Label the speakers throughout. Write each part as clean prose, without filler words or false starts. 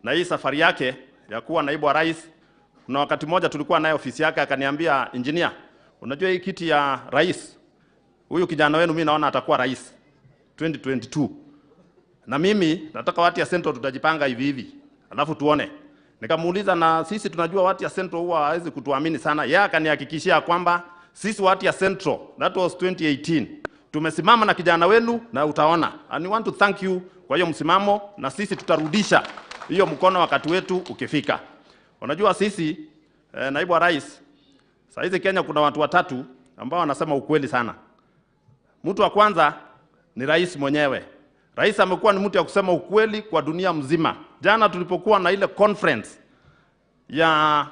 Speaker 1: Na hii safari yake ya kuwa naibu wa rais, kuna wakati mmoja tulikuwa naye ofisi yake, akaniambia, "Engineer, unajua hii kiti ya rais, huyu kijana wenu mimi naona atakuwa rais 2022 na mimi nataka watu ya Central tutajipanga hivi hivi, alafu tuone." Nikamuuliza, "Na sisi tunajua watu ya Central huwa hawezi kutuamini sana." Yeye akanihakikishia kwamba sisi watu ya Central, that was 2018, tumesimama na kijana wenu na utaona. And we want to thank you kwa hiyo msimamo, na sisi tutarudisha hiyo mkono wakati wetu ukifika. Unajua sisi naibu wa rais, saa hizi Kenya kuna watu watatu ambao wanasema ukweli sana. Mtu wa kwanza ni rais mwenyewe. Rais amekuwa ni mtu ya kusema ukweli kwa dunia mzima. Jana tulipokuwa na ile conference ya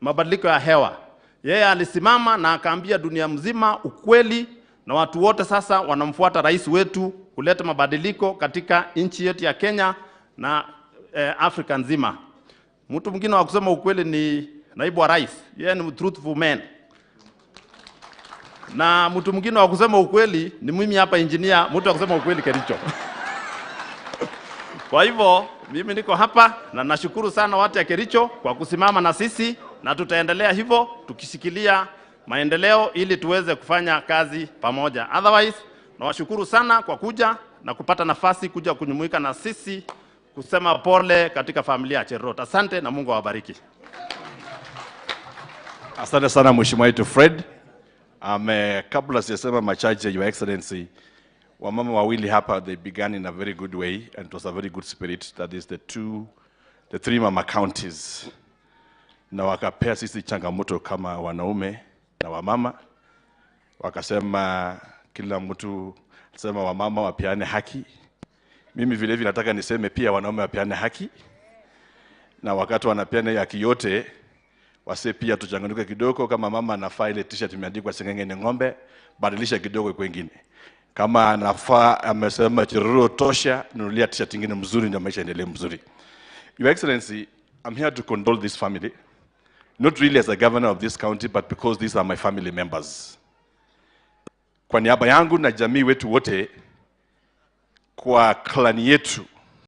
Speaker 1: mabadiliko ya hewa, yeye alisimama na akaambia dunia mzima ukweli, na watu wote sasa wanamfuata rais wetu kuleta mabadiliko katika nchi yetu ya Kenya na Afrika nzima. Mtu mwingine wa kusema ukweli ni naibu wa rais, yeye ni truthful man, na mtu mwingine wa kusema ukweli ni mimi hapa engineer, mtu wa kusema ukweli Kericho. Kwa hivyo mimi niko hapa na nashukuru sana watu ya Kericho kwa kusimama na sisi, na tutaendelea hivyo tukishikilia maendeleo ili tuweze kufanya kazi pamoja. Otherwise, nawashukuru sana kwa kuja na kupata nafasi kuja kujumuika na sisi kusema pole katika familia ya Cherorot. Asante na Mungu awabariki.
Speaker 2: Asante sana, Mheshimiwa wetu Fred. Kabla sijasema machache, Your Excellency, wamama wawili hapa, they began in a very good way and it was a very good spirit. That is the two, the three mama counties. Na wakapea sisi changamoto kama wanaume na wamama, wakasema kila mtu sema wamama wapeane haki. Mimi vile vile nataka niseme pia wanaume wapeane haki, na wakati wanapeana haki yote wase pia tuchanganuke kidogo. Kama mama anafaa ile T-shirt imeandikwa "Sengenge ni ng'ombe", badilisha kidogo kwengine. Kama anafaa amesema "Cherorot tosha", nunulia T-shirt ingine mzuri, ndio maisha endelee mzuri. Your Excellency, I'm here to condole this family, not really as a governor of this county, but because these are my family members. Kwa niaba yangu na jamii wetu wote, kwa clan yetu